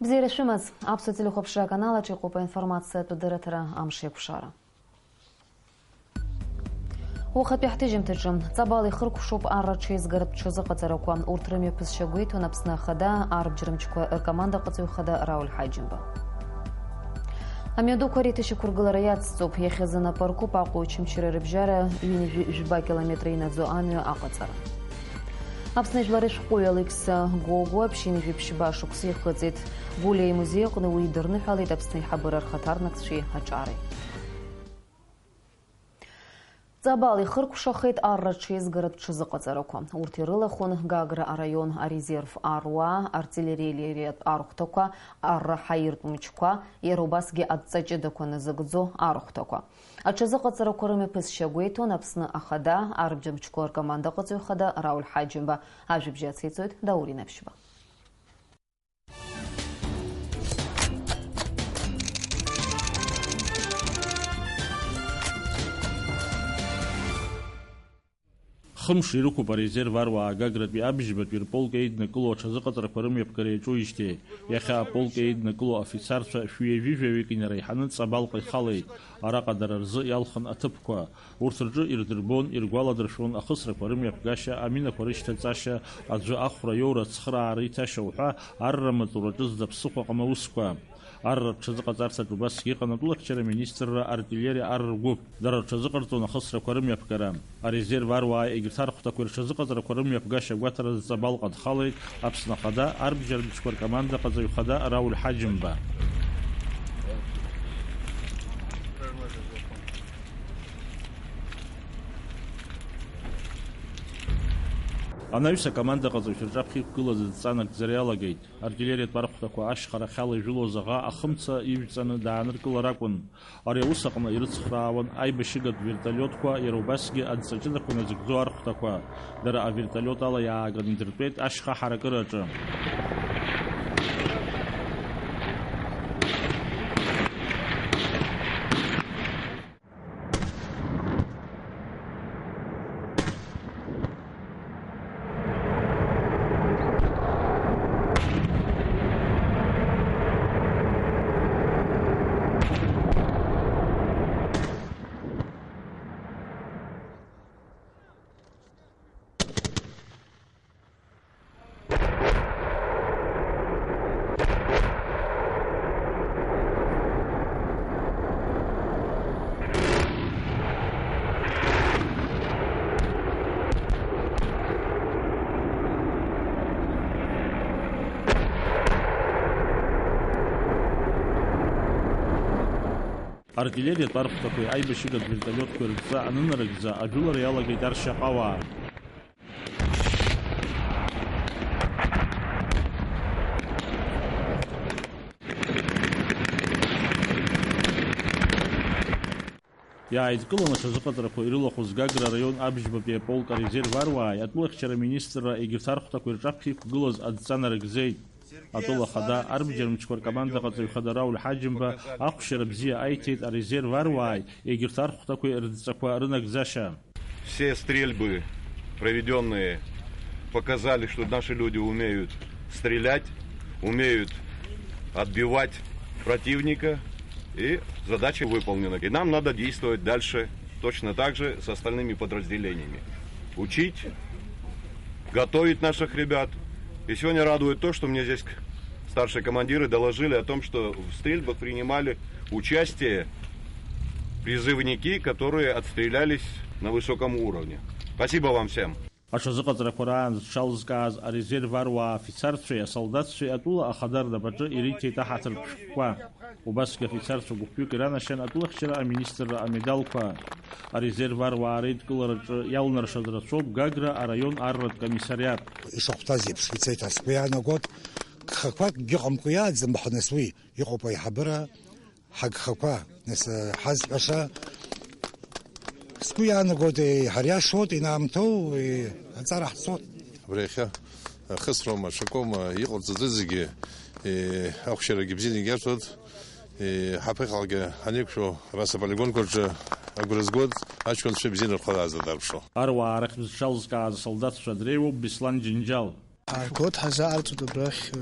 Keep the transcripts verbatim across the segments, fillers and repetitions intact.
Бзиара шәымаз, аԥсуа телехәаԥшра аканал аҿы иҟоуп аинформациатә дырраҭара Амш еиқәшара. Уахатәи ҳҭыжьымҭаҿы, Ҵабал ихыркәшоуп ар рҽеизгаратә ҽазыҟаҵарақәа. Урҭ рымҩаԥысшьа гәеиҭон Аԥсны Ахада, арбџьар мчқәа ркомандаҟаҵаҩ хада Рауль Ҳаџьымба. Амҩадуқәа реиҭашьақәыргылара иацҵоуп. Иахьазы напы аркуп Аҟәа Очамчыра рыбжьара ҩынҩажәи жәба километр инаӡо амҩа аҟаҵара. Аԥсны жәлар рышәҟәыҩҩы Алекс Гогәуа ԥшьынҩажәи ԥшьба шықәса ихыҵит. Гәлиа имузеи аҟны уи идырныҳәалеит Аԥсны аиҳабыра рхаҭарнакцәеи аҿареи. Ҵабал ихыркәшахеит ар рҽеизгаратә ҽазыҟаҵарақәа. Урҭ ирылахәын Гагра араион арезерв аруаа, артиллериатә архәҭақәа, арра ҳаиртә мчқәа, иара убасгьы адҵа ҷыдақәа назыгӡо архәҭақәа. Аҽазыҟаҵарақәа рымҩаԥысшьа гәеиҭон Аԥсны Ахада, арбџьар мчқәа ркомандаҟаҵаҩ хада Рауль Ҳаџьымба. Ажәабжь ациҵоит Даур Инапшьба. Хымш ирықәуп арезерв аруаа Гагратәи абжьбатәи рполк еиднакыло аҽазыҟаҵарақәа рымҩаԥгара иаҿуижьҭеи. Иахьа аполк еиднакыло афицарцәа шәи ҩажәи жәаҩык инареиҳаны Ҵабалҟа ихалеит. Араҟа дара рзы иалхын аҭыԥқәа. Урҭ рҿы ирдырбон, иргәаладыршәон ахысрақәа рымҩаԥгашьа, аминақәа рышьҭаҵашьа, аӡәы ахәра иоура, ацхыраара иҭашьа уҳәа, арра маҵураҿы зда ԥсыхәа ҟам аусқәа. Арра рҽазыҟаҵарҭаҿ убасгьы иҟан атәылахьчара министрра артиллериа ар ргәыԥ. Дара рҽазыҟарҵон ахысрақәа рымҩаԥгара. Арезерв аруаа егьырҭ архәҭақәеи рҽазыҟаҵарақәа рымҩаԥгашьа агәаҭаразы Ҵабалҟа дхалеит Аԥсны Ахада арбџьар мчқәа ркомандаҟаҵаҩ хада Рауль Ҳаџьымба. Анаҩс акомандаҟаҵаҩцәа рҿаԥхьа иқәгылаз адҵа нагӡара иалагеит. Артиллериатә архәҭақәа ашьхарахьала ижәылоз аӷа ахымца ижәҵаны дааныркылар акәын. Ари аус аҟны ирыцхраауан аибашьыгатә вертолиотқәа, иара убасгьы адҵа ҷыдақәа назыгӡо архәҭақәа. Дара авертолиот ала иааганы идыртәеит ашьха ҳаракыраҿы. Артиллериатә архәҭақәеи аибашьыгатә вертолиотқәеи рыдҵа анынарыгӡа, ажәылара иалагеит аршьаҟауаа. Иааидкыланы аҽазыҟаҵарақәа ирылахәыз Гагра араион абжьбатәи аполк арезерв аруааи атәылахьчара аминистрра егьырҭ архәҭақәеи рҿаԥхьа иқәгылаз адҵа нарыгӡеит. Атәыла ахада арбџьар мчқәа ркомандаҟаҵаҩ хада Рауль Ҳаџьымба ахәшьара бзиа аиҭеит арезерв аруааи егьырҭ архәҭақәеи рыдҵақәа рынагӡашьа. Все стрельбы, проведённые, показали, что наши люди умеют стрелять, умеют отбивать противника, и задача выполнена. И нам надо действовать дальше точно так же с остальными подразделениями. Учить, готовить наших ребят. И сегодня радует то, что мне здесь старшие командиры доложили о том, что в стрельбах принимали участие призывники, которые отстрелялись на высоком уровне. Спасибо вам всем. Аҽазыҟаҵарақәа раан зҽалзкааз арезерв аруаа афицарцәеи асолдаҭцәеи атәыла ахада рнапаҿы ириҭеит аҳаҭыртә шәҟәқәа. Убасгьы афицарцәа гәыԥҩык иранашьан атәылахьчара аминистрра амедалқәа. Арезерв аруаа реидкылараҿы иалнаршаз рацәоуп Гагра араион арратә комиссариат. Ишахәҭаз еиԥш ицеит ҳәа сгәы иаанагоит. Гхақәакгьы ыҟамкәа иааӡам ҳәа нас уи иҟоуп аиҳабыра. Ҳагхақәа, нас, ҳазҳәаша, сгәы иаанагоит, еиҳа иашоит, инаамҭоу, аҵара ҳцоит. Абри иахьа хысроума, ҽакоума, иҟарҵаӡаз зегьы, ахәшьарагьы бзианы егьарҭоит, ҳаԥыхьаҟагьы ҳанеиқәшәо, абас аполигонқәа рҿы агәра згоит, аҷкәынцәа бзианы рхы аазадырԥшуа. Аруаа рахьтә зҽалзкааз асолдаҭцәа дреиуоуп Беслан Џьынџьал. Ҳаргоит, ҳазаарҵоит абрахь,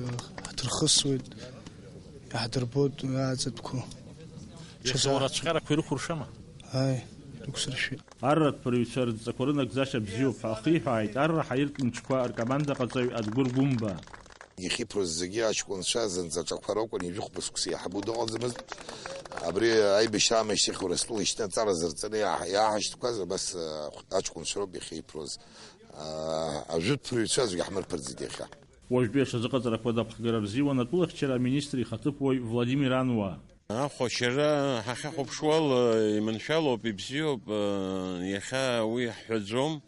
ҳаҭырхысуеит. Иаҳдырбоит уи ааҵатәқәа. Иахьа урацәҟьарақәа ирықәыршәама? Ааи, рықәсыршәеит. Арратә ԥырҩцәа рыдҵақәа рынагӡашьа бзиоуп ҳәа ахиҳәааит арра ҳаиртә мчқәа ркомандаҟаҵаҩ Адгәыр Гәымба. Ихиԥроз зегьы аҷкәынцәа зынӡа аҿақәа ракәын, ижәохә бызқәса иаҳабу дыҟаӡамызт. Абри аибашьра аамышьҭахь Урыстәыла ишьны аҵара зырҵаны иааҳ-, иааҳашьҭқәаз абас, а, аҷкәынцәа роуп иахьа иԥроз. А, ажәытә ԥырҩцәа аӡәгьы ҳмырԥырӡеит иахьа. Уажәтәи аҽазыҟаҵарақәа адаԥхгара рзиуан атәылахьчара аминистр ихаҭыԥуаҩ Владимир Ануа. Ахәашьара ҳахьахәаԥшуала иманшәалоуп, ибзиоуп, иахьа уи ҳҳәаӡом.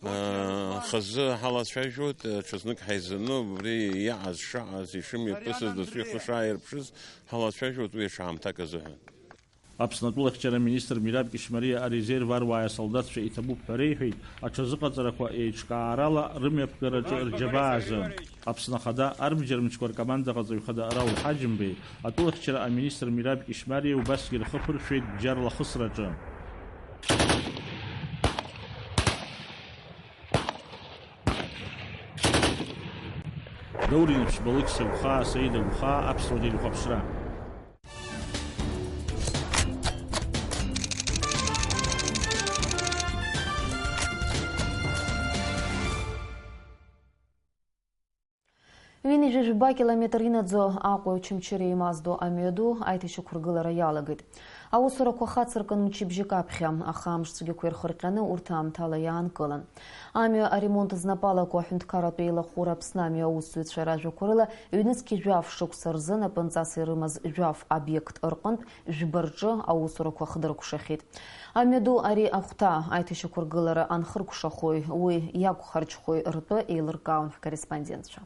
Хазы ҳалацәажәоит, ҽазнык ҳаизаны убри иаҟаз, шаҟаз, ишымҩаԥысыз, дасу ихы шааирԥшыз ҳалацәажәоит уи аҽаамҭак азыҳәан. Аԥсны атәылахьчара аминистр Мираб Кьышьмариа арезерв аруаа асолдаҭцәа иҭабуп ҳәа реиҳәеит аҽазыҟаҵарақәа еиҿкаарала рымҩаԥгараҿы рџьабаа азы. Аԥсны Ахада арбџьармчқәа ркомандаҟаҵаҩ хада Рауль Ҳаџьымбеи атәылахьчара аминистр Мираб Кьышьмариа убасгьы рхы ԥыршәеит бџьарла ахысраҿы. Даур Инаԥшьба, Алықьса Гәхаа, Саида Гәхаа, Аԥсуа телехәаԥшра. Ҩынҩажәи жәаба километр инаӡо Аҟәеи Очамчыреи еимаздо амҩаду аиҭашьақәыргылара иалагеит. Аусурақәа хацыркын мчыбжьык аԥхьа, аха амш цәгьақәа ирхырҟьаны урҭ аамҭала иаанкылан. Амҩа аремонт знапалақәа аҳәынҭқарратә еилахәыра Аԥсны амҩа аусзуҩцәа ражәақәа рыла, ҩнызқь жәаф шықәса рзы напынҵас ирымаз жәаф обиект рҟынтә жәба рҿы аусурақәа хдыркәшахьеит. Амҩаду ари ахәҭа аиҭашьақәыргылара анхыркәшахои, уи иақәхарџьхои ртәы еилыркаауан ҳкорреспондентцәа.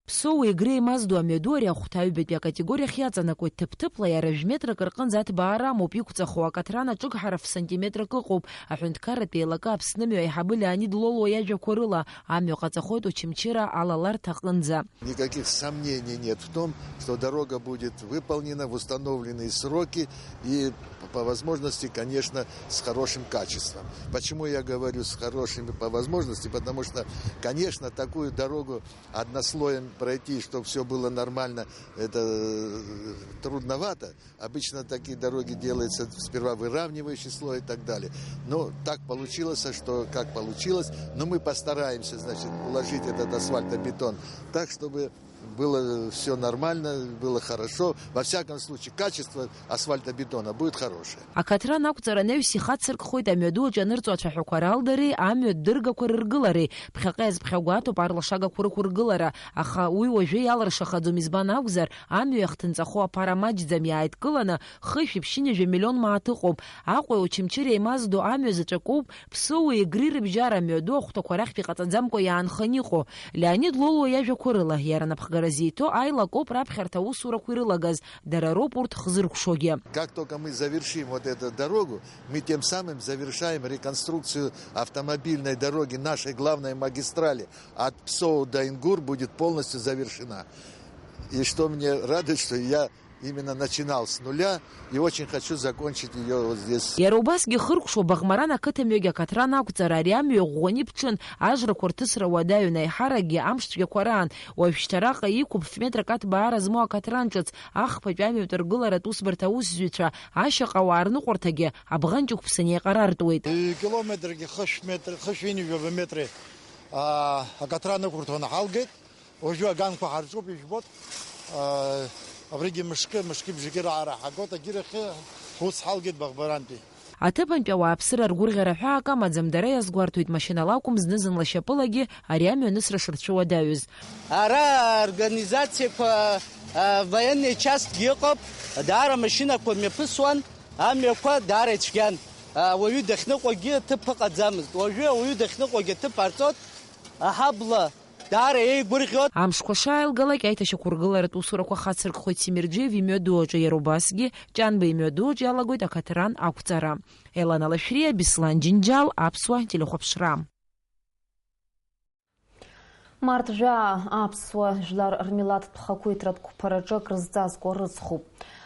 Ԥсоу Егри еимаздо амҩаду ари ахәҭа аҩбатәи акатегориахь иаҵанакуеит, ҭыԥ-ҭыԥла иара жәметрак рҟынӡа аҭбаара амоуп, иқәҵахо акаҭран аҿыгҳара ф-сантиметрак ыҟоуп. Аҳәынҭқарратә еилакы Аԥсны амҩа аиҳабы Леонид Лолуа иажәақәа рыла, амҩа ҟаҵахоит Очамчыра алаларҭа аҟынӡа. Никаких сомнений нет в том, что дорога будет выполнена в установленные сроки и, по возможности, конечно, с хорошим качеством. Почему я говорю «с хорошими по возможности»? Потому что, конечно, такую дорогу однослоем пройти, чтобы всё было нормально, это, э, трудновато. Обычно такие дороги делаются, сперва выравнивающий слой и так далее. Но так получилось, что как получилось. Но мы постараемся, значит, уложить этот асфальтобетон так, чтобы было всё нормально, было хорошо. Во всяком случае, качество асфальтобетона будет хорошее. Акаҭран ақәҵара анаҩс ихацыркхоит амҩаду аҿы ианырҵо ацәаҳәақәа ралдареи амҩа дыргақәа рыргылареи. Ԥхьаҟа иазԥхьагәаҭоуп арлашагақәа рықәыргылара, аха уи уажәы иалыршахаӡом, избан акәзар, амҩа иахҭынҵахо аԥара маҷӡам, иааидкыланы хышәи ԥшьынҩажәи миллион мааҭ ыҟоуп. Аҟәеи Очамчыреи еимаздо амҩа заҵәык ауп, Ԥсоуи Егри рыбжьара амҩаду ахәҭақәа рахьтә иҟаҵаӡамкәа иаанхан иҟоу. Леонид Лолуа иажәақәа рыла, иара анапхгара зиҭо аилакоуп раԥхьарҭа аусурақәа ирылагаз, дара роуп урҭ хзыркәшогьы. Как только мы завершим вот эту дорогу, мы тем самым завершаем реконструкцию автомобильной дороги, нашей главной магистрали от Псоу до Ингур будет полностью завершена. И что мне радует, что я именно начинал с нуля и очень хочу закончить её вот здесь. Иара убасгьы ихыркәшоуп Баӷмаран ақыҭамҩагь акаҭран ақәҵара, ари амҩа ӷәӷәаны иԥҽын, ажрақәа рҭысра уадаҩын, аиҳаракгьы амш цәгьақәа раан. Уажәшьҭа араҟа иқәуп ф-метрак аҭбаара змоу акаҭран ҿыц, ахԥатәи амҩатә ргыларатә усбарҭа аусзуҩцәа ашьаҟауаа рныҟәарҭагьы абӷанҷ ықәԥсан еиҟарартәуеит. Километргьы хышә метр, хышә ҩынҩажәи жәаба метри, аа, акаҭран ықәырҭәаны ҳалгеит. Уажәы аганқәа ҳарҿуп, ижәбоит. Аа, абригьы мышкы, мышки бжаки раара ҳагоит, агьырахьы ҳус ҳалгеит Баӷбарантәи. Аҭыԥантәи ауааԥсыра ргәырӷьара ҳәаак амаӡам, дара иазгәарҭоит, машьынала акәым, зны-зынла шьапылагьы ари амҩа анысра шырцәыуадаҩыз. Ара аорганизациақәа, а, военный частьгьы ыҟоуп, даара амашьынақәа мҩаԥысуан, амҩақәа даара ицәгьан. А, ауаҩы дахьныҟәогьы ҭыԥ ыҟаӡамызт. Уажәы ауаҩы дахьныҟәогьы аҭыԥ ҟарҵоит, аҳабла даара еигәырӷьоит. Амшқәа шааилгалак, аиҭашьақәыргыларатә усурақәа хацыркхоит Семерџьиев имҩаду аҿы, иара убасгьы Ҷанба имҩаду аҿы иалагоит акаҭран ақәҵара. Елана Лашәриа, Беслан Џьынџьал, Аԥсуа телехәаԥшра. Март жәаа аԥсуа жәлар рмилаҭтә хақәиҭратә қәԥараҿы акрызҵазкуа рыцхуп.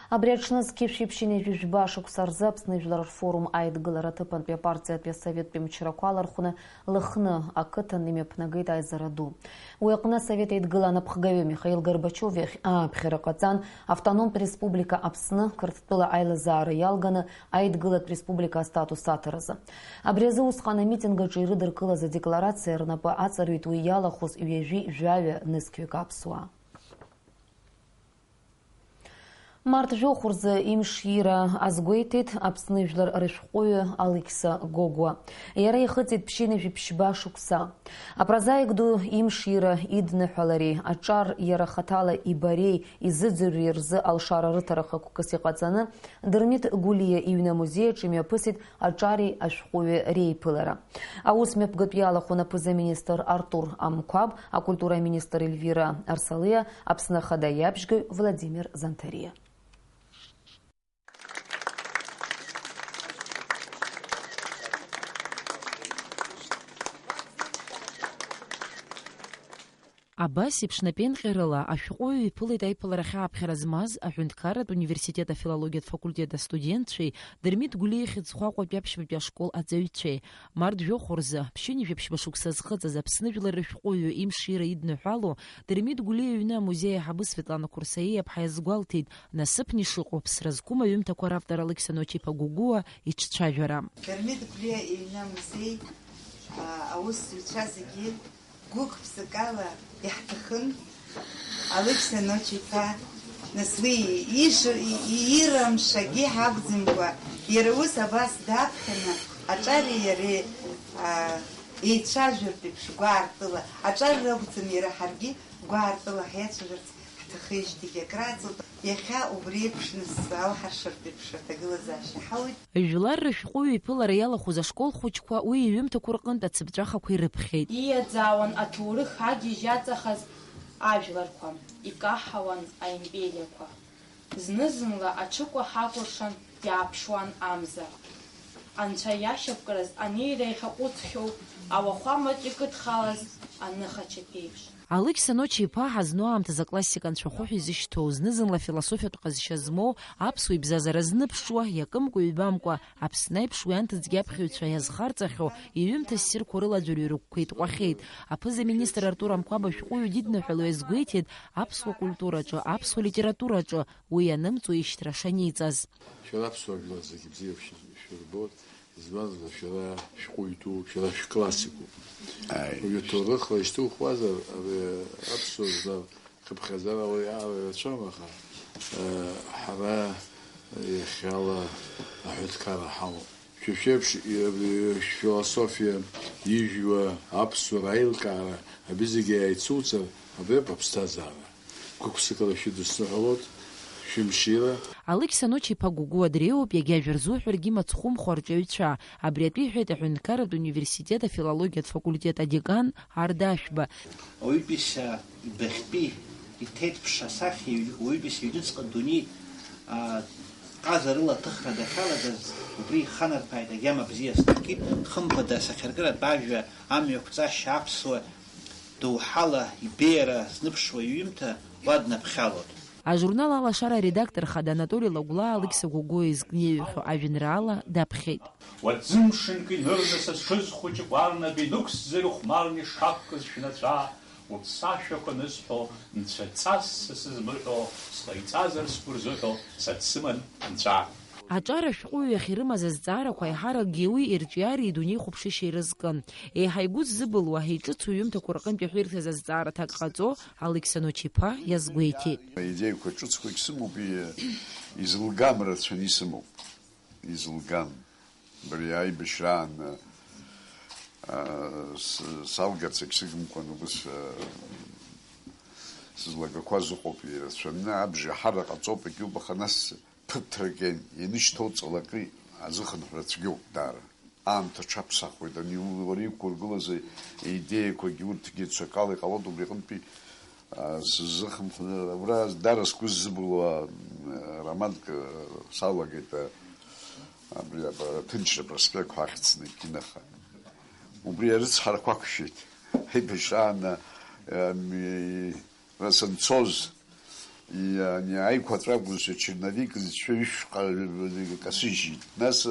Абри аҽны зқьышә ԥшьынҩажәи жәба шықәса рзы Аԥсны Жәлар рфорум аидгылара аҭыԥантәи апартиатәи асоветтәи мчрақәа алархәны Лыхны ақыҭан имҩаԥнагеит аизара ду. Уи аҟны Асовет Еидгыла анапхгаҩы Михаил Горбачиов иахь ааԥхьара ҟаҵан, автономтә республика Аԥсны Қырҭтәыла аилазаара иалганы Аидгылатә республика астатус аҭаразы. Абри азы усҟан амитинг аҿы ирыдыркылаз адекларациа рнапы аҵарҩит уи иалахәыз ҩажәи жәаҩа нызқьҩык аԥсуаа. Март жәохә рзы имшира азгәеиҭеит Аԥсны жәлар рышәҟәыҩҩы Алықьса Гогәуа. Иара ихыҵит ԥшьынҩажәи ԥшьба шықәса. Апрозаик ду имшира идныҳәалареи аҿар иара хаҭала ибареи изыӡырҩи рзы алшара рыҭара хықәкыс иҟаҵаны, Дырмит Гәлиа иҩны амузеи аҿы имҩаԥысит аҿари ашәҟәыҩҩи реиԥылара. Аус мҩаԥгатә иалахәын аԥыза-министр Артур Амқәаб, акультура аминистр Ельвира Арсалиа, Аԥсны Ахада иабжьгаҩ Владимир Занҭариа. Абас еиԥш напеинҟьарала ашәҟәыҩҩы иԥылеит аиԥыларахь ааԥхьара змаз аҳәынҭқарратә университет афилологиатә факультет астудентцәеи Дырмит Гәлиа ихьӡ зху Аҟәатәи аԥшьбатәи ашкол аҵаҩцәеи. Март жәохә рзы, ԥшьынҩажәи ԥшьба шықәса зхыҵыз Аԥсны жәлар рышәҟәыҩҩы имшира идныҳәало, Дырмит Гәлиа иҩны амузеи аиҳабы Светлана Курсаиа иаԥҳа иазгәалҭеит, насыԥны ишыҟоу аԥсра зқәым аҩымҭақәа равтор Алықьса Ночи-иԥа Гогәуа иҿцәажәара. Дырмит Гәлиа иҩны амузеи, а, аусзуҩцәа зегьы гәык-ԥсыкала иаҳҭахын. Алықьса Ночи-иԥа, нас уи ижу-, и-, и-, ирымшагьы ҳакәӡамкәа, иара ус абас даԥхьаны, аҿари иареи, а, еицәажәартә еиԥш гәаартыла, аҿар ракәӡам, иара ҳаргьы гәаартыла ҳиацәажәарц ҳҭахижьҭеигьы акрааҵуеит. Иахьа убри еиԥш нас алҳаршартә еиԥш аҭагылазаашьа ҳауеит. Жәлар рышәҟәыҩҩы иԥылара иалахәыз ашкол хәыҷқәа уи иҩымҭақәа рҟынтә ацыԥҵәахақәа ирыԥхьеит. Ииаӡаауан аҭоурых агьежь аҵахаз ажәларқәа, икаҳауан аимпериақәа. Зны-зынла аҽыкәа ҳакәыршан иааԥшуан амза. Анцәа иашьапкраз анеира иахьаҟәыҵхьоу ауахәамаҿ икыдхалаз аныхачаԥеиԥш. Алықьса Ночи-иԥа ҳазну аамҭазы аклассика анцәахәы ҳәа изышьҭоу, зны-зынла афилософиатә ҟазшьа змоу, аԥсуа ибзазара зныԥшуа, иакымкәа-ҩбамкәа, Аԥсны аиԥш уи анҭыҵгьы аԥхьаҩцәа иазхарҵахьоу иҩымҭа ссирқәа рылаӡәырҩы рыгәқәа еитҟәахьеит. Аԥыза-министр Артур Амқәаб ашәҟәыҩҩы дидныҳәало иазгәеиҭеит аԥсуа культураҿы, аԥсуа литератураҿы уи ианымҵуа ишьҭра шаниҵаз. Шәара аԥсуа жәлар зегьы бзиа шәы-, шәырбоит, избанзар, шәара шәҟәыҩҩтәуп, шәара шәклассикуп. Ааи. Уи аҭоурыхла ишьҭухуазар, ари аԥсуа жәлар хыԥхьаӡара уи ала ирацәам, аха, э, ҳара иахьала аҳәынҭқарра ҳамоуп. Шәа шәеиԥш, абри шәфилософиа, ижәуа, аԥсуара, аилкаара, абри зегьы ааицуҵар, абри ауп аԥсҭазаара. Гәык-ԥсыкала шәыдысныҳәалоит, шәымшира. Алықьса Ночи-иԥа Гогәуа дреиуоуп, иагьа жәа рзуҳәаргьы имаҵ хәымхо арҿиаҩцәа. Абри атәы иҳәеит аҳәынҭқарратә университет афилологиатә факультет адекан Арда Ашәба. Ауаҩытәыҩса ибахьтәи иҭеит ԥша асахьа, ауаҩытәыҩса иҩныҵҟа адунеи, а, ҟазарыла аҭыхра дахьалагаз, убри иханарҭәааит агьама бзиа зҭакит, хымԥада, асахьаркыратә ажәа амҩақәҵашьа аԥсуа доуҳала ибеиара зныԥшуа иҩымҭа уа днаԥхьалоит. Ажурнал Алашара аредактор хада Анатоли Лагәлаа Алықьса Гогәуа изкны иаҩхьоу ажәеинраала даԥхьеит. Уаӡымшынк инырны са сҽыз хәыҷык уарнап, инықәсӡа ихәмарны ишақәкыз шәнацәа, уԥсашәақәа анысҳәо, нцәаҵас са сызмыҳәо, сҟаиҵазар сгәы рзыҳәо, са дсыман анцәа. Аҿар ашәҟәыҩҩы ахь ирымаз азҵаарақәа аиҳаракгьы уи ирҿиареи идунеихәаԥшышьеи ирызкын. Еиҳа игәы ззыбылуа, иҿыцу иҩымҭақәа рҟынтә иаҳәирҭаз азҵаара аҭак ҟаҵо Алықьса Ночи-иԥа иазгәеиҭеит. Аидеиақәа ҿыцқәагь сымоуп, и-, изылгам рацәаны исымоуп. Изылгам. Абри аибашьраан, а, с-, салгарц егьсыгымкәан убыс, а, сызлагақәаз ыҟоуп ирацәаны, абжа ҳара ҟаҵоуп, егьуп, аха нас ԥыҭрак иан-, ианышьҭоу ҵлакы азыхынҳәра цәгьоуп даара. Аамҭа аҽаԥсахуеит, ани у-, уара иқәургылаз аидеиақәагьы урҭгьы цәакала иҟалоит, убри аҟынтәи, а, сзыхынҳәны, абра даара сгәы ззыбылуа, м, романк, а, салагеит, а, абри аба-, аҭынчра апроспект ҳәа ахьӡны, Кинаха. Убри арыцҳарақәа ақәшәеит. Аибашьраан, а, ми-, Ра санцоз, Иа-, ани аиқәаҵәа акәызшәа, черновик зцәа ҩышәҟа касыжьит. Нас,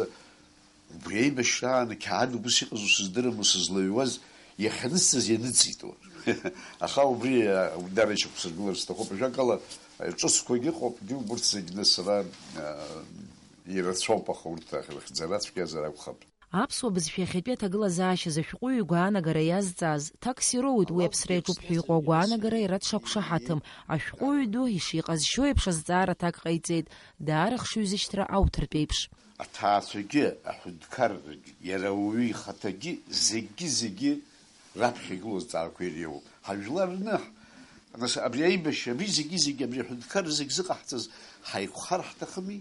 убри аибашьраан ақьаад убыс иҟаз усыздырам, усызлаҩуаз, иахьанысҵаз ианыҵит уа. Аха убри, а, дара ишьақәсыргылар сҭахуп. Ажәакала, ҿыцқәагьы ыҟоуп, убырҭ зегь нас ара, а, ирацәоуп, аха урҭ рахьӡара цәгьазар акәхап. Аԥсуа бызшәа иахьатәи аҭагылазаашьаз ашәҟәыҩҩы игәаанагара иазҵааз, ҭакс ироуит уи аԥсра иаҿуп ҳәа иҟоу агәаанагара иара дшақәшаҳаҭым, ашәҟәыҩҩы ду ишиҟазшьоу еиԥш азҵаара аҭак ҟаиҵеит, даара хшыҩзышьҭра ауҭартә еиԥш. Аҭаацәагьы, аҳәынҭқаррагьы, иара ауаҩы ихаҭагьы, зегьы-зегьы раԥхьа игылоу азҵаарақәа иреиуоуп. Ҳажәлар рны, нас, абри аибашьра, абри зегьы-зегьы, абри аҳәынҭқарра зегь зыҟаҳҵаз ҳаиқәхар ҳҭахыми?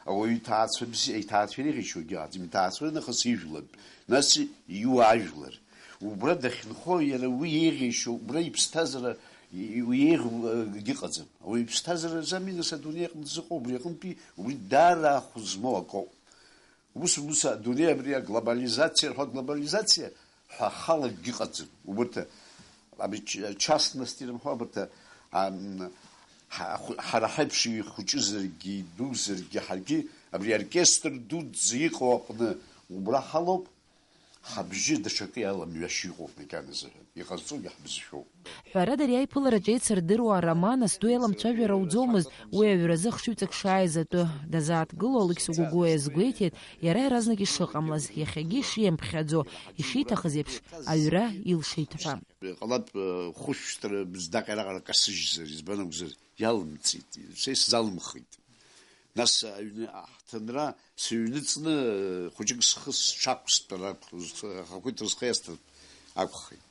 Ауаҩы иҭаацәа бзиа, иҭаацәа иреиӷьишьогьы ыҟаӡам, иҭаацәа нахыс ижәлантә, нас иуаажәлар. Убра дахьынхо иара уи еиӷьишьо, убра иԥсҭазаара, и-, уи еиӷьу, э, дыҟаӡам. Ауаҩы иԥсҭазааразами нас адунеи аҟны дзыҟоу, убри аҟынтәи, убри даара ахә змоу акоуп. Ус, ус адунеи абри аглобализациа рҳәо, аглобализациа ҳәа ахала акгьы ыҟаӡам. Убарҭ, абри ч-, частность ирымҳәо, абарҭ, ам, ҳа-, ху-, ҳара ҳаиԥш ихәыҷызаргьы, идузаргьы, ҳаргьы абри оркестр дуӡӡа иҟоу аҟны убра ҳалоуп, ҳабжьы даҽакы иаламҩашьо иҟоуп макьаназы ҳәа. Иҟазҵогьы ҳбызшәоуп. Ҳәарада, ари аиԥылараҿы еицырдыруа ароман азду еиламцәажәар ауӡомызт, уи аҩразы ахшыҩҵак шааиз атәы дазааҭгыло Алықьса Гәыгәуа иазгәеиҭеит, иара иаразнак ишыҟамлаз, иахьагьы ишиамԥхьаӡо, ишиҭахыз еиԥш, аҩра илшеит ҳәа. Иҟалап, э, хәышәтәра быздаҟьа раҟара касыжьзар, избан акәзар, иалымҵит, са исзалымхит. Нас аҩны аҳҭынра сыҩныҵны, э, хәыҷык схы сҽақәстәар акәхеит, схы, ахақәиҭра схы иасҭар акәхеит.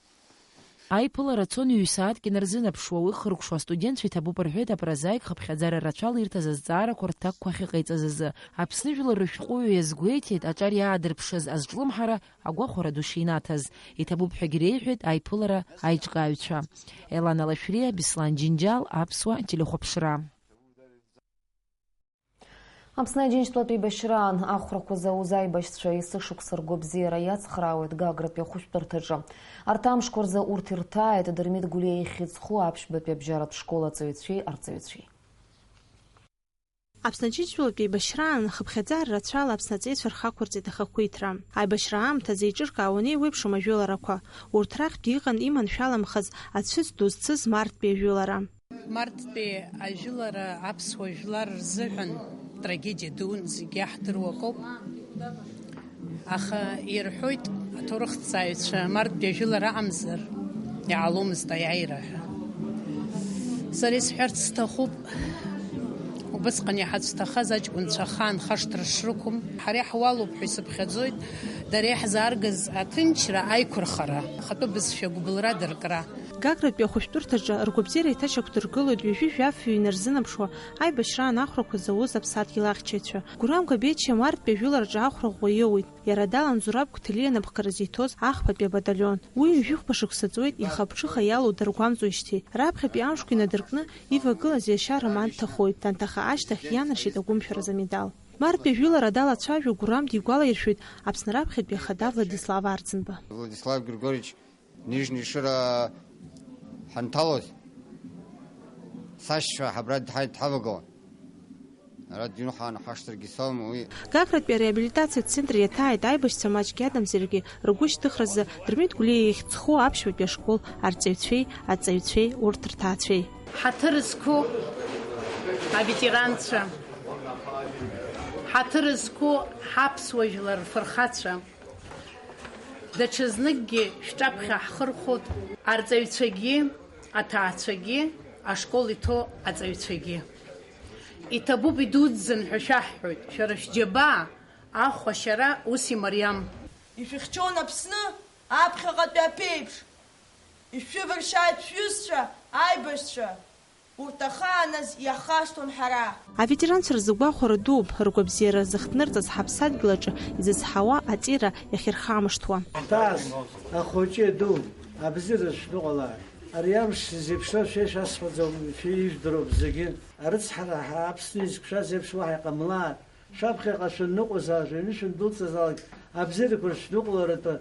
Аиԥылара цон ҩ-сааҭк инарзынаԥшуа, уи хыркәшо астудентцәа иҭабуп рҳәеит апрозаик хыԥхьаӡара рацәала ирҭаз азҵаарақәа рҭакқәа ахьыҟаиҵаз азы. Аԥсны жәлар рышәҟәыҩҩы иазгәеиҭеит, аҿар иаадырԥшыз азҿлымҳара агәахәара ду шинаҭаз. Иҭабуп ҳәагьы реиҳәеит аиԥылара аиҿкааҩцәа. Елана Лашәриа, Беслан Џьынџьал, Аԥсуа телехәаԥшра. Аԥсны Аџьынџьтәылатә еибашьраан ахәрақәа зауз аибашьцәа есышықәса ргәабзиара иацхраауеит Гагратәи ахәышәтәырҭаҿы. Арҭ амшқәа рзы урҭ ирҭааит Дырмит Гәлиа ихьӡ зху аԥшьбатәи абжьаратә школ аҵаҩцәеи арҵаҩцәеи. Аԥсны Аџьынџьтәылатә еибашьраан хыԥхьаӡара рацәала Аԥсны аҵеицәа рхы ақәырҵеит ахақәиҭра. Аибашьра аамҭазы еиҿыркаауан еиуеиԥшым ажәыларақәа. Урҭ рахьтә иҟан иманшәаламхаз ацәыӡ ду зцыз Марттәи ажәылара. Марттәи ажәылара аԥсуа жәлар рзыҳәан трагедиа дун, зегьы иаҳдыруа акоуп. Аха ирҳәоит аҭоурыхҭҵааҩцәа, Марттәи ажәылара аҟамзар, иҟаломызт аиааира ҳәа. Сара исҳәарц сҭахуп, убысҟан иҳацәҭахаз аҷкәынцәа ахаан хашҭра шрықәым, ҳара иаҳуалуп ҳәа исыԥхьаӡоит, дара иаҳзааргаз аҭынчра, аиқәырхара, ахатәы бызшәа агәыбылра дыркра. Гагратәи ахәышәтәырҭаҿы ргәабзиара еиҭашьақәдыргылоит ҩажәи жәаф ҩы инарзынаԥшуа аибашьраан ахәрақәа зауз аԥсадгьыл ахьчаҩцәа. Гәырам Габечиа Марттәи ажәылараҿы ахәра ӷәӷәа иоуеит. Иара далан Зураб Қәҭалиа напхгара зиҭоз ахԥатәи абаталион. Уи ҩажәихәба шықәса ҵуеит ихы-аԥҽыха иалоу даргәамҵуеижьҭеи. Раԥхьатәи амшқәа инадыркны ивагылаз иашьа Роман дҭахоит. Данҭаха ашьҭахь ианаршьеит агәымшәаразы амедал. Марттәи ажәылара далацәажәо Гәырам дигәалаиршәоит Аԥсны раԥхьатәи ахада Владислав Арӡынба. Владислав Григорьевич Нижни Шыра ҳанҭалоз, сашьцәа ҳабра дҳа-, дҳавагылан. Ара дыҩны ҳаан ҳашҭаргьы соуам, уи. Гагратәи ареабилитациатә центр иаҭааит аибашьцәа маҷк иадамзаргьы ргәы шьҭыхразы Дырмит Гәлиа ихьӡ зху аԥшьбатәи ашкол арҵаҩцәеи, аҵаҩцәеи, урҭ рҭаацәеи. Ҳаҭыр зқәу аветеранцәа, ҳаҭыр зқәу ҳаԥсуа жәлар рфырхацәа, даҽазныкгьы шәҿаԥхьа ҳхырхәоит, арҵаҩцәагьы, аҭаацәагьы, ашкол иҭоу аҵаҩцәагьы. Иҭабуп, идуӡӡан ҳәа шәаҳҳәоит, шәара шәџьабаа ахә ашьара ус имариам. Ишәыхьчон Аԥсны аԥхьаҟатәи аԥеиԥш, ишәывыршьааит шәҩызцәа, аибашьцәа. Урҭ ахааназ иаҳхашҭуан ҳара. Аветеранцәа рзы гәахәара дууп, ргәабзиара зыхҭнырҵаз ҳаԥсадгьыл аҿы изызҳауа аҵира иахьырхамышҭуа. Ҳҭааз, ахәыҷы ду, абзиара шәныҟәалааит. Ари амш зеиԥшроу шәа ишәасҳәаӡом, шәа ижәдыруп зегьы. Арыцҳара ҳа Аԥсны изықәшәаз еиԥш уаҳа иҟамлааит. Шәаԥхьаҟа шәанныҟәозаалак, шәыҩны шәандәылҵызаалак, абзиарақәа шәныҟәларатәы,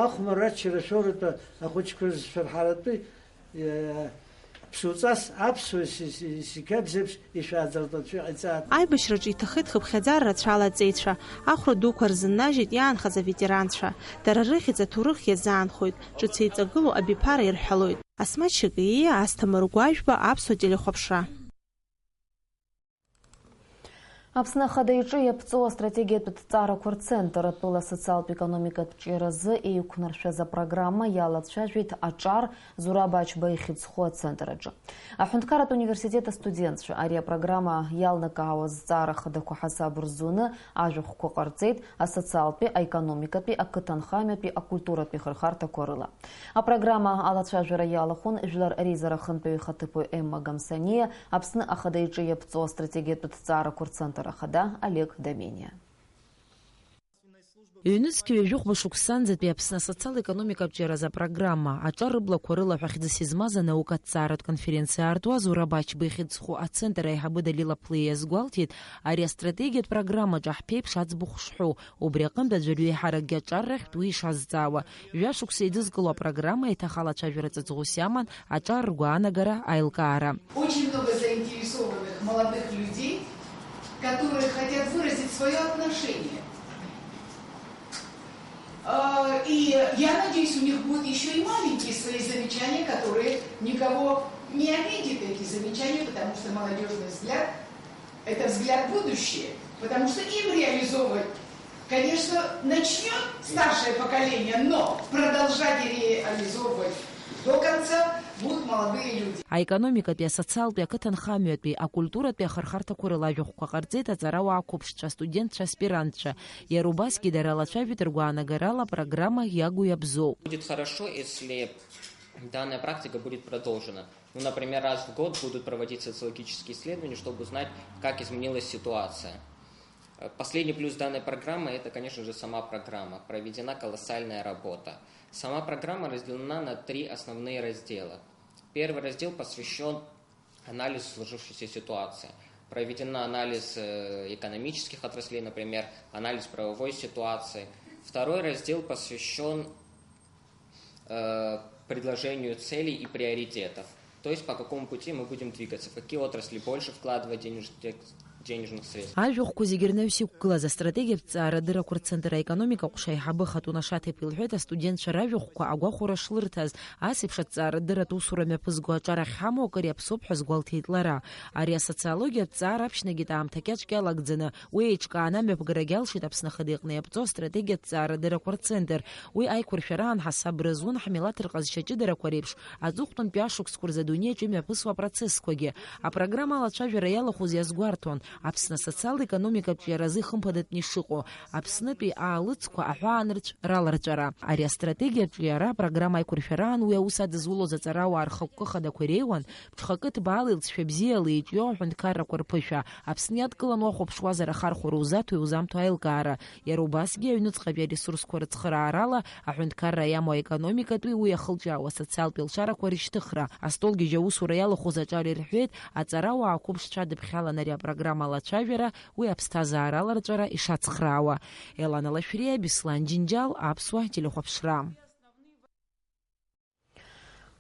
ахәмарра аччара шәоуратәы, ахәыҷқәа зшәырҳаратәы, е, Ԥсуҵас аԥсуа си-, си-, сиқьабз еиԥш ишәааӡартә аҵәы иҟаиҵааит. Аибашьраҿы иҭахеит хыԥхьаӡара рацәала аҵеицәа, ахәра дуқәа рзыннажьит иаанхаз аветеранцәа. Дара рыхьӡ аҭоурых иазаанхоит, ҿыц еиҵагылоу абиԥара ирҳәалоит. Асмаҭ Шьакииа, Асҭамыр Гәажәба, Аԥсуа телехәаԥшра. Аԥсны Ахада иҿы иаԥҵоу астратегиатә ҭҵаарақәа рцентр атәыла асоциалтә-економикатә ҿиаразы еиқәнаршәаз апрограмма иалацәажәеит аҿар Зураб Ачба ихьыӡхо ацентр аҿы. Аҳәынҭқарратә университет астудентцәа ари апрограмма иалнакаауаз зҵаара хадақәа ҳасаб рзуны ажәахәқәа ҟарҵеит асоциалтәи, аекономикатәи, ақыҭанхамҩатәи, акультуратәи хырхарҭақәа рыла. Апрограмма алацәажәара иалахәын жәлар реизара ахантәаҩы ихаҭыԥуаҩ Емма Гамсаниа, Аԥсны Ахада иҿы иаԥҵоу астратегиатә ҭҵаарақәа рцентр ахада Олег Домениа. Ҩнызқь ҩажәихәба шықәсанӡатәи Аԥсны асоциал-економикатә ҿиаразы апрограмма, аҿар рыблақәа рыла ҳәа хьӡыс измаз анаукатә ҭҵааратә конференциа аартуа Зураб Ачба ихьыӡхо ацентр аиҳабы Далила Ԥлиа иазгәалҭеит, ари астратегиатә программаҿы ҳԥеиԥш аӡбахә шҳәоу, убри аҟынтә аӡәырҩы еиҳаракгьы аҿаррахьтә уи ишазҵаауа. Жәа шықәса еидызкыло апрограмма еиҭах алацәажәара ҵаҵӷәыс иаман аҿар ргәаанагара аилкаара. Очень много заинтересованных молодых людей, которые хотят выразить своё отношение. Э, и я надеюсь, у них будут ещё и маленькие свои замечания, которые никого не обидят, эти замечания, потому что молодёжный взгляд — это взгляд в будущее, потому что им реализовывать, конечно, начнёт старшее поколение, но продолжать и реализовывать до конца будут молодые люди. Аекономикатәи, асоциалтәи, ақыҭанхамҩатәи, акультуратәи ахырхарҭақәа рыла ажәахәқәа ҟарҵеит аҵарауаа қәыԥшцәа, астудентцәа, аспирантцәа. Иара убасгьы дара алацәажәеит ргәаанагарала апрограмма иагу иабзоу. Будет хорошо, если данная практика будет продолжена. Ну, например, раз в год будут проводиться социологические исследования, чтобы узнать, как изменилась ситуация. Э, последний плюс данной программы — это, конечно же, сама программа. Проведена колоссальная работа. Сама программа разделена на три основные раздела. Первый раздел посвящён анализу сложившейся ситуации. Проведена анализ, э, экономических отраслей, например, анализ правовой ситуации. Второй раздел посвящён, э, предложению целей и приоритетов. То есть по какому пути мы будем двигаться, в какие отрасли больше вкладывать денеж-, денежных средств. Ажәахәқәа зегьы рнаҩс иқәгылаз астратегиатә ҭҵаарадыррақәа рцентр аекономика ҟәша аиҳабы Хатуна Шаҭиԥа илҳәеит, астудентцәа ражәахәқәа агәахәара шлырҭаз, ас еиԥш аҭҵаарадырратә усура мҩаԥызго аҿар ахьҳамоу акыр иаԥсоуп ҳәа азгәалҭеит лара. Ари асоциологиатә ҭҵаара аԥшьнагеит аамҭа кьаҿ иалагӡаны, уи еиҿкааны амҩаԥгарагьы алшеит Аԥсны Ахада иҟны иаԥҵоу астратегиатә ҭҵаарадыррақәа рцентр. Уи аиқәыршәараан ҳасаб рызун ҳмилаҭ рҟазшьа ҷыдарақәа реиԥш, аҵыхәтәантәи ашықәсқәа рзы адунеи аҿы имҩаԥысуа апроцессқәагьы. Апрограмма алацәажәара иалахәыз иазгәарҭон Аԥсны асоциал-економикатә ҿиаразы ихымԥадатәны ишыҟоу, Аԥснытәи аалыҵқәа аҳәаанырцә раларҵәара. Ари астратегиатә ҿиара апрограмма аиқәыршәараан уи аус адызулоз аҵарауаа рхықәкы хадақәа иреиуан, ԥҽхакы ҭбаала илҵшәа бзиала еиҿио аҳәынҭқаррақәа рԥышәа. Аԥсны иадкыланы уахәаԥшуазар ахархәара узаҭо-иузамҭо аилкаара, иара убасгьы аҩныҵҟатәи аресурсқәа рыцхыраарала аҳәынҭқарра иамоу аекономикатәи уи иахылҿиаауа асоциалтә еилшарақәа рышьҭыхра, астолгьежь аусура иалахәыз аҿар ирҳәеит, аҵарауаа қәыԥшцәа адыԥхьалан ари апрограмма алацәажәара, уи аԥсҭазаара аларҵәара ишацхраауа. Елана Лашәриа, Беслан Џьынџьал, Аԥсуа телехәаԥшра.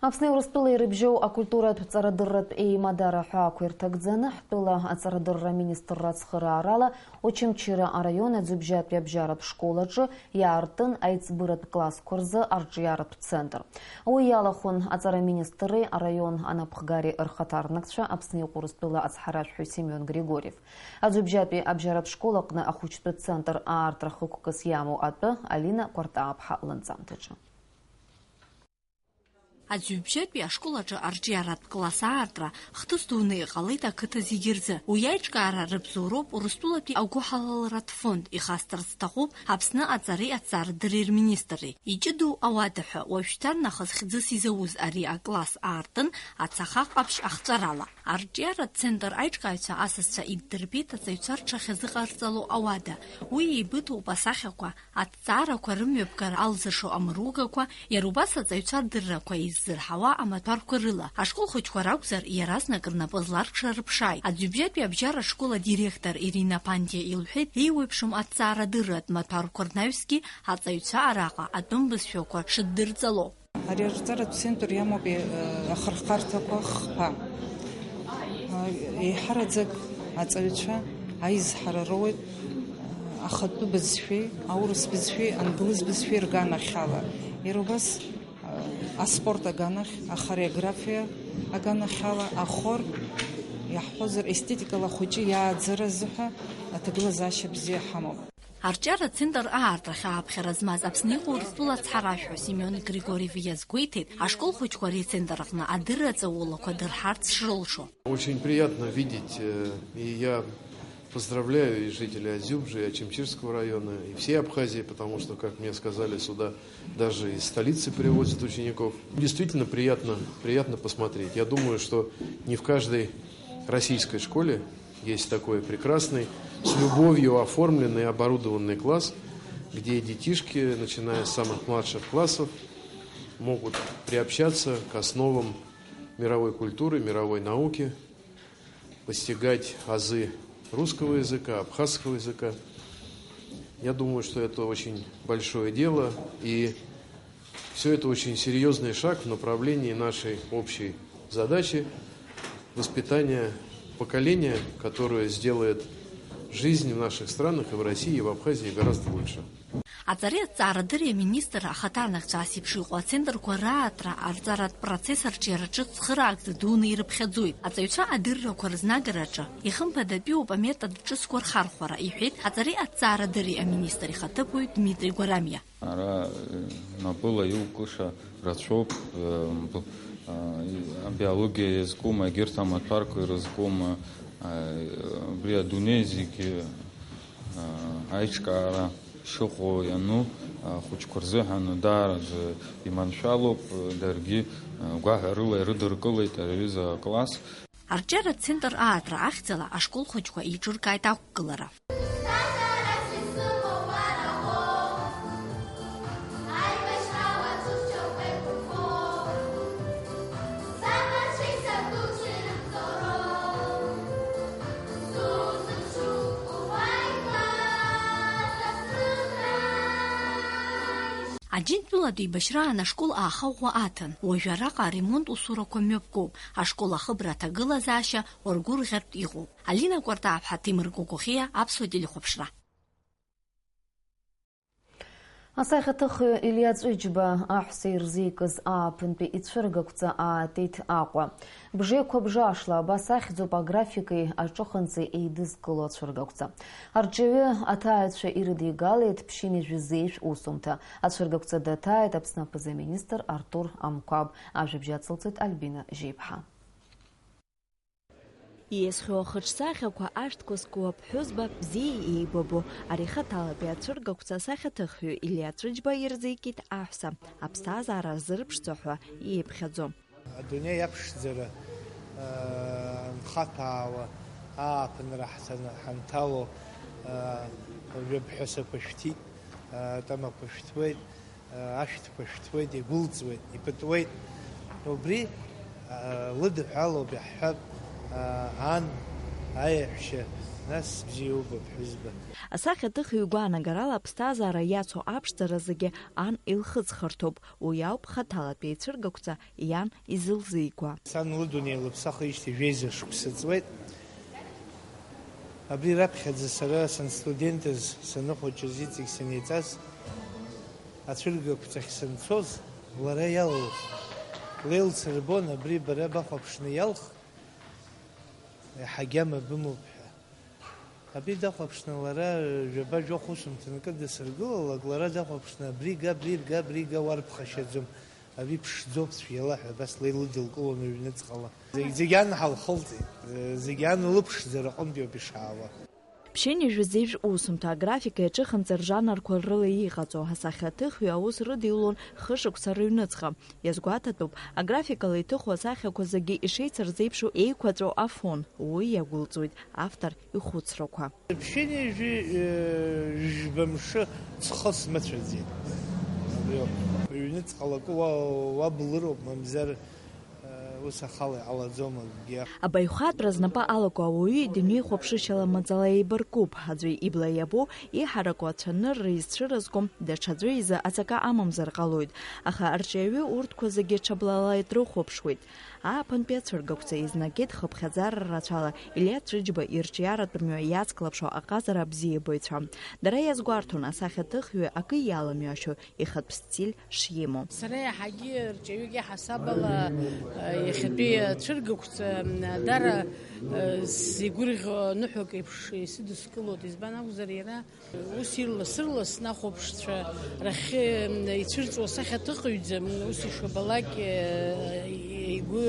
Аԥсни Урыстәылеи ирыбжьоу акультуратә ҵарадырратә еимадара ҳәаақәа ирҭагӡаны, ҳтәыла аҵарадырра аминистрра ацхыраарала Очамчыра араион аӡҩыбжьатәи абжьаратә школ аҿы иаартын аиҵбыратә классқәа рзы арҿиаратә центр. Уи иалахәын аҵара аминистрреи араион анапхгареи рхаҭарнакцәа, Аԥсни Урыстәыла ацҳаражәҳәаҩ Семион Григорьев. Аӡҩыбжьатәи абжьаратә школ аҟны ахәыҷтәы центр аартра хықәкыс иамоу атәы Алина Кәартааԥҳа лынҵамҭаҿы. Аӡҩыбжьатәи ашкол аҿы арҿиаратә класс аартра хҭыс дуны иҟалеит ақыҭа зегьы рзы. Уи аиҿкаара рыбзоуроуп Урыстәылатәи агәыҳалалратә фонд, ихасҵарц сҭахуп Аԥсны аҵареи аҭҵаарадырреи рминистрреи. Иҷыдоу ауада ҳәа уажәшьҭарнахыс хьӡыс изауз ари акласс аартын ацаха ҟаԥшь ахҵәарала. Арҿиаратә центр аиҿкааҩцәа асасцәа иддырбеит аҵаҩцәа рҽахьазыҟарҵало ауада. Уи еибыҭоуп асахьақәа, аҭҵаарақәа рымҩаԥгара алзыршо амыругақәа, иара убас аҵаҩцәа рдыррақәа еиззырҳауа амаҭәарқәа рыла. Ашкол хәыҷқәа ракәзар, иаразнак рнапы зларкша рыԥшааит. Аӡҩыбжьатәи абжьаратә школ адиректор Ирина Ԥанҭиа илҳәеит, еиуеиԥшым аҭҵаарадырратә маҭәарқәа рнаҩсгьы аҵаҩцәа араҟа атәым бызшәақәа шыддырҵало. Ари арҵаратә центр иамоуп, е, ахырхарҭақәа хԥа. Еиҳараӡак аҵаҩцәа аизҳара роуеит ахатәы бызшәеи, аурыс бызшәеи, англыз бызшәеи рганахьала. Иара убас аспорт аганахь, ахореографиа аганахьала, ахор, иаҳҳәозар, естетикала ахәыҷы иааӡара азыҳәа аҭагылазаашьа бзиа ҳамоуп. Арҿиаратә центр аатрахь ааԥхьара змаз Аԥсны иҟоу Урыстәыла ацҳаражәҳәаҩ Семион Григорьев иазгәеиҭеит, ашкол хәыҷқәа ари ацентр аҟны адырра ҵаулақәа дырҳарц шрылшо. Очень приятно видеть, э, и я поздравляю и жителей Азюбжа, и Ачимчирского района, и всей Абхазии, потому что, как мне сказали, сюда даже из столицы привозят учеников. Действительно приятно, приятно посмотреть. Я думаю, что не в каждой российской школе есть такой прекрасный, с любовью оформленный, оборудованный класс, где детишки, начиная с самых младших классов, могут приобщаться к основам мировой культуры, мировой науки, постигать азы русского языка, абхазского языка. Я думаю, что это очень большое дело, и всё это очень серьёзный шаг в направлении нашей общей задачи воспитания поколения, которое сделает жизнь в наших странах, и в России, и в Абхазии гораздо лучше. Аҵареи аҭҵаарадырреи аминистр ахаҭарнакцәа ас еиԥш иҟоу ацентрқәа раатра арҵаратә процесс арҿиараҿы цхыраагӡа дуны ирыԥхьаӡоит. Аҵаҩцәа адыррақәа рызнагараҿы ихымԥадатәиуп аметод ҿыцқәа рхархәара, иҳәеит аҵареи аҭҵаарадырреи аминистр ихаҭыԥуаҩ Дмитри Гәарамиа. Ара, э, напыла иукыша рацәоуп, э, б-, а, и-, абиологиа иазкума, егьырҭ амаҭәарқәа ирызкума, а, убри адунеи зегьы, а, аиҿкаара шыҟоу иану, ахәыҷқәа рзыҳәан даараӡа иманшәалоуп, даргьы, а, гәаҳәарыла ирыдыркылеит ари аҩыза акласс. Арҿиаратә центр аатра ахьӡала ашкол хәыҷқәа еиҿыркааит ақәгылара. Аџьынџьтәылатә еибашьраан ашкол аахаӷәӷәа аҭан. Уажәы араҟа аремонт усурақәа мҩаԥгоуп. Ашкол ахыбра аҭагылазаашьа уаргәырӷьартә иҟоуп. Алина Кәартааԥҳа, Ҭемыр Гогохиа, Аԥсуа телехәаԥшра. Асахьаҭыхҩы Илиа Ҵәыџьба аҳәса ирзикыз ааԥынтәи ицәыргақәҵа аатит Аҟәа. Бжеиқәа бжашла абас ахьӡуп аграфики аҿыхынҵи еидызкыло ацәыргақәҵа. Арҿиаҩы аҭааҩцәа ирыдигалеит ԥшьынҩажәи зеижә усумҭа. Ацәыргақәҵа даҭааит Аԥсны аԥыза-министр Артур Амқәаб. Ажәабжь ацылҵоит Альбина Жьеиԥҳа. Ииасхьоу ахаҿсахьақәа ашәҭқәа зку аԥҳәызба бзиа еибабо, ари хаҭалатәи ацәыргақәҵа асахьаҭыхҩы Илиа Ҵәыџьба ирзикит аҳәса, аԥсҭазаара рзырԥшӡо ҳәа ииԥхьаӡо. Адунеи аԥшӡара, аа, анхаҭәаауа, ааԥынра ҳҭаны ҳанҭало, аа, жәаԥҳәасақәа шәҭит, аа, атамақәа шәҭуеит. Ашәҭқәа шәҭуеит, игәылҵуеит, ипытуеит. Убри, а, лыдҳәалоуп, иаҳҳәап, а, ан, аеҳәшьа, нас бзиа убап, ҳәызба. Асахьаҭыхҩы игәаанагарала аԥсҭазаара иацу аԥшӡара зегьы ан илхыҵхырҭоуп, уи ауп хаҭалатәи ицәыргақәҵа иан изылзигуа. Сан лыдунеи лыԥсахижьҭеи жәеиза шықәса ҵуеит. Абри раԥхьаӡа сара санстудентыз, саныхәыҷыз, иҵегь санеиҵаз, ацәыргақәҵахь санцоз, лара иалалхит. Леилсырбон, абри бара бахәаԥшны иалх, иаҳа агьама бымоуп ҳәа. Абри дахәаԥшны лара ҩаба-жәохә усумҭа нкыдысыргылалак, лара дахәаԥшны, абри га, абри га, абри га, уарԥхашьаӡом. Ари ԥшӡоуп, цәгьала ҳәа абас леилыдылкылон ҩныҵҟала. Зегь, зегь ан ҳалхылҵит, зегь ан лыԥшӡара аҟынтәиоуп ишаауа. Ԥшьынҩажәи зеижә усумҭа аграфика иаҿыхынҵа ржанрқәа рыла иҟаҵоу асахьаҭыхҩы аус рыдиулон хышықәса рыҩныҵҟа. Иазгәаҭатәуп, аграфикала иҭыху асахьақәа зегьы ишеицырзеиԥшу еиқәаҵәоу афон, уи иагәылҵуеит автор ихәыцрақәа. Ԥшьынҩажәи, э, жәба мшы ҵхы смыцәаӡеит. Абри ауп. Ҩныҵҟа лакы уа-, уабылыроуп, мамзар, э, Ус ахала иҟалаӡом акгьы. Абаҩхатәра знапы алаку ауаҩы идунеихәаԥшышьала маӡала еибаркуп. Аӡәы ибла иабо, иҳараку ацәанырра изцәырызго, даҽаӡәы изы аҵакы амамзар ҟалоит. Аха арҿиаҩы урҭқәа зегьы ҽаблала дрыхәаԥшуеит. Ааԥынтәи ацәыргақәҵа еизнагеит хыԥхьаӡара рацәала Илиа Цәыџьба ирҿиаратә мҩа иацклаԥшуа аҟазара абзиабаҩцәа. Дара иазгәарҭон асахьаҭыхҩы акы иаламҩашьо ихатә стиль шимоу. Сара иаҳагьы рҿиаҩык иаҳасаб ала, э, иахьатәи ацәыргақәҵа, м, дара, э, сзеигәырӷьо ныҳәак еиԥш исыдыскылоит, избан акәзар, иара ус ирлас-ырласны ахәаԥшцәа рахьы, м, ицәырҵуа сахьаҭыхыҩӡам, ус ишабалак, э, игәы,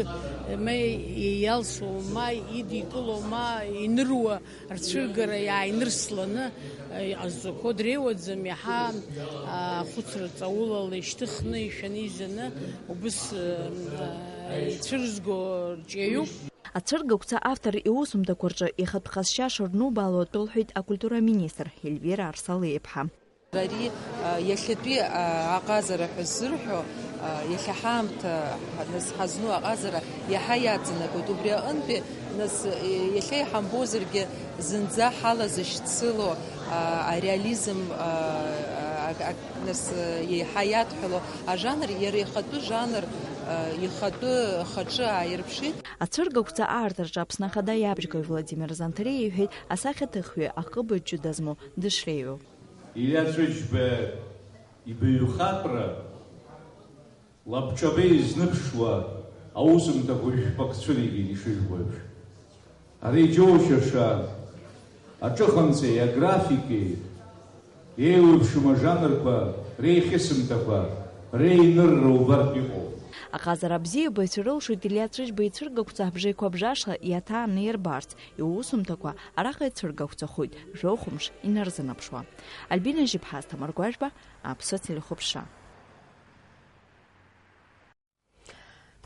ма иалсуа, ма идикыло, ма иныруа рцәыргара иааинырсланы, э, иҟазҵақәо дреиуаӡам, иаҳа, а, ахәыцра ҵаулала ишьҭыхны, ишәаны, изаны убыс, э, э, ицәырызго рҿиаҩуп. Ацәыргақәҵа автор иусумҭақәа рҿы ихатә ҟазшьа шырнубаало атәы лҳәеит акультура аминистр Ельвира Арсалиаԥҳа. Ари, а, иахьатәи, а, аҟазара ҳәа ззырҳәо, а, иахьа ҳаамҭа, ҳа-, нас ҳазну аҟазара иаҳа иаҵанакуеит. Убри аҟынтәи, нас, е-, иахьа иҳамбозаргьы, зынӡа ҳалазышьцыло, а, ареализм, а, а, а, нас, е-, еиҳа иадҳәало ажанр, иара ихатәы жанр, а, ихатәы хаҿы ааирԥшит. Ацәыргақәҵа аарҭараҿы Аԥсны Ахада иабжьгаҩ Владимир Занҭариа иҳәеит, асахьаҭыхҩы аҟыбаҩ ҷыда змоу дышреиуоу. Илиа Цәыџьба ибаҩхатәра лабҿаба изныԥшуа аусумҭақәа жәпак цәыригеит, ишыжәбо еиԥш. Ари иџьоушьаша аҿыханҵеи аграфики еиуеиԥшым ажанрқәа реихьысымҭақәа реинырра убартә иҟоуп. Аҟазара абзиабаҩцәа рылшоит Илиа Цәыџьба ицәыргақәҵа абжеиқәа бжашла иаҭааны ирбарц, иусумҭақәа араҟа ицәыргақәҵахоит, жәохәымш инарзынаԥшуа. Альбина Жьыԥҳа, Асҭамыр Гәажәба, Аԥсуа телехәаԥшра.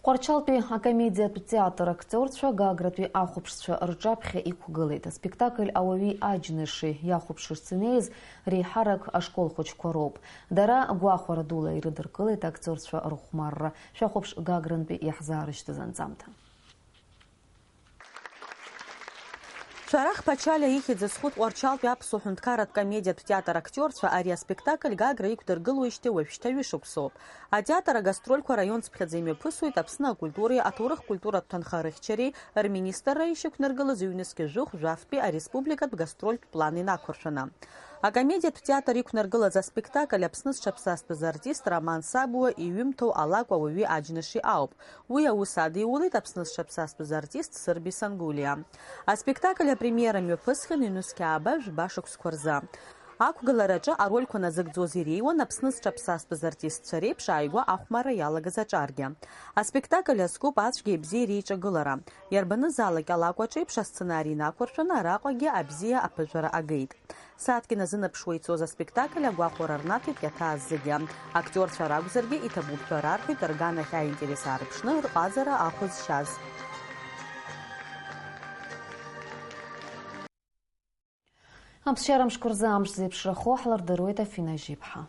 Тҟәарчалтәи акомедиатә театр актиорцәа Гагратәи ахәаԥшцәа рҿаԥхьа иқәгылеит. Аспектакль Ауаҩи аџьныши иахәаԥшырц инеиз реиҳарак ашкол хәыҷқәа роуп. Дара гәахәара дула ирыдыркылеит актиорцәа рыхәмарра. Шәахәаԥш Гагрантәи иаҳзаарышьҭыз анҵамҭа. Шәарах Ԥачалиа ихьӡ зху Тҟәарчалтәи аԥсуа ҳәынҭқарратә комедиатә театр актиорцәа ари аспектакль Гагра иқәдыргылоижьҭеи уажәшьҭа ҩышықәсоуп. Атеатр агастрольқәа раион цыԥхьаӡа имҩаԥысуеит Аԥсны акультуреи аҭоурых-культуратә ҭынхарыхьчареи рминистрра ишьақәнаргылаз ҩнызқьи жәохә жәафтәи ареспубликатә гастрольтә план инақәыршәаны. Акомедиатә театр иқәнаргылаз аспектакль Аԥсны зҽаԥсазтәыз артист Роман Сабуа иҩымҭоу алакә Ауаҩи аџьныши ауп. Уи аус адиулеит Аԥсны зҽаԥсазтәыз артист Сырби Сангулиа. Аспектакль апремиера мҩаԥысхьан ҩнызқь ааба жәба шықәсқәа рзы. Ақәгылараҿы арольқәа назыгӡоз иреиуан Аԥсны зҽаԥсазтәыз артистцәа реиԥш ааигәа ахәмарра иалагаз аҿаргьы. Аспектакль азкуп ацәгьеи абзиеи реиҿагылара. Иарбанызаалак алакә аҿеиԥш асценари инақәыршәаны араҟагьы абзиа аԥыжәара агеит. Сааҭк иназынаԥшуа ицоз аспектакль агәахәара рнаҭеит иаҭааз зегьы. Актиорцәа ракәзаргьы, иҭабуп ҳәа рарҳәеит, рганахь аинтерес аарԥшны рҟазара ахәы зшьаз. Аԥсшьара мшқәа рзы амш зеиԥшрахо ҳлырдыруеит, Афина Жьиԥҳа.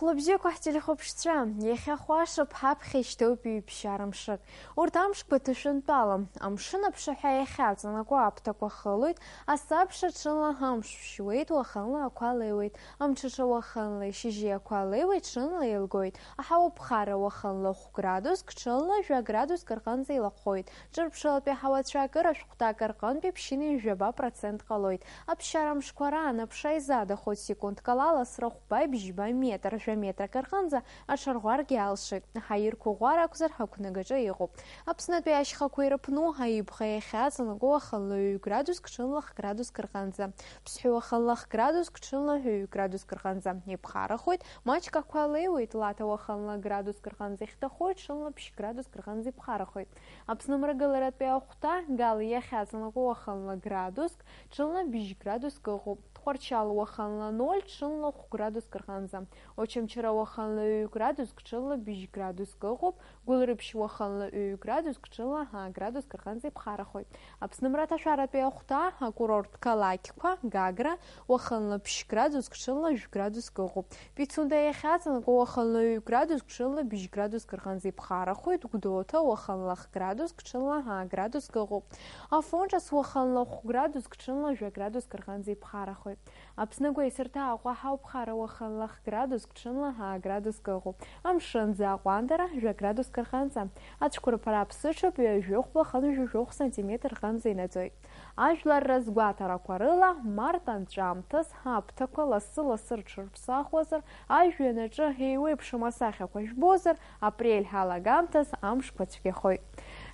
Хәлыбзиақәа ҳтелехәаԥшцәа, иахьа хәашаԥ ҳаԥхьа ишьҭоуп ҩыбжьара мшык. Урҭ амшқәа ҭышәынтәалам. Амшын аԥшаҳәа иахьаҵанакуа аԥҭақәа хылоит, асабша ҽынла амш ԥшьуеит, уахынла ақәа леиуеит, амҽыҽа уахынла ишьыжьи ақәа леиуеит, ҽынла еилгоит, аҳауа ԥхара уахынла хә градуск, ҽынла жәа градуск рҟынӡа илаҟәуеит, ҿырԥшылатәи аҳауацәа акыр ашәҟәҭак рҟынтәи ԥшьынҩажәаба процент ҟалоит. Аԥсшьара мшқәа раан аԥша изадахоит, секундк ала аласра хәба, бжьба метр, жәа метрак рҟынӡа аҽарӷәӷәаргьы алшоит. Ҳаирқәа ӷәӷәара акәзар, ҳақәнагаҿы иҟоуп. Аԥснытәи ашьхақәа ирыԥну аибӷа иахьаҵанакуа уахынла ҩ градуск, ҽынла х градуск рҟынӡа. Ԥсҳәы уахынла х градуск, ҽынла ҩ градуск рҟынӡа иԥхарахоит, маҷк ақәа леиуеит, Лаҭа уахынла градуск рҟынӡа ихьҭахоит, ҽынла ԥшь градуск рҟынӡа иԥхарахоит. Аԥсны мрагыларатәи ахәҭа Гал иахьаҵанакуа уахынла градуск, ҽынла бжь градуск ыҟоуп. Тҟәарчал уахынла ноль, ҽынла хә градуск рҟынӡа. Очамчыра уахынла ҩ градуск, ҽынла быжь градуск ыҟоуп. Гәылрыԥшь уахынла ҩ градуск, ҽынла ҳа градуск рҟынӡа иԥхарахоит. Аԥсны мраҭашәаратәи ахәҭа, акурорттә қалақьқәа, Гагра, уахынла ԥшь градуск, ҽынла жәгә градуск ыҟоуп. Пицунда иахьаҵанакуа уахынла ҩ градуск, ҽынла быжь градуск рҟынӡа иԥхарахоит. Гәдоуҭа уахынла хә градуск, ҽынла ҳа градуск ыҟоуп. Афон ҿыц уахынла хә градуск, ҽынла жәа градуск рҟынӡа иԥхарахоит. Аԥсны агәеисырҭа Аҟәа ҳауп, хара уахынла хә градуск, ҽынла ҳа градуск ыҟоуп. Амшын ӡы аҟәандара жәа градуск рҟынӡа. Ацәқәырԥара аԥсыҽуп, ҩажәихәба хынҩажәи жәохә сантиметр рҟынӡа инаӡоит. Ажәлар разгәаҭарақәа рыла, март анҵәамҭаз, аԥҭақәа лассы-лассы рҽырԥсахуазар, ажәҩан аҿы еиуеиԥшым асахьақәа жәбозар, апрель ҳалагамҭаз амшқәа цәгьахоит.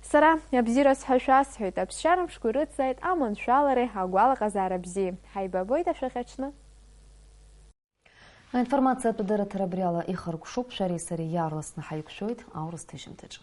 Сара абзиара сҳәашәа асҳәеит, аԥсшьара мшқәа ирыцзааит аманшәалареи агәалаҟазаара бзиеи. Ҳаибабоит ашәахьаҽны. Аинформациатә дырраҭара абри ала ихыркәшоуп, шәареи сареи иаарласны ҳаиқәшәоит аурыс ҭыжьымҭаҿы.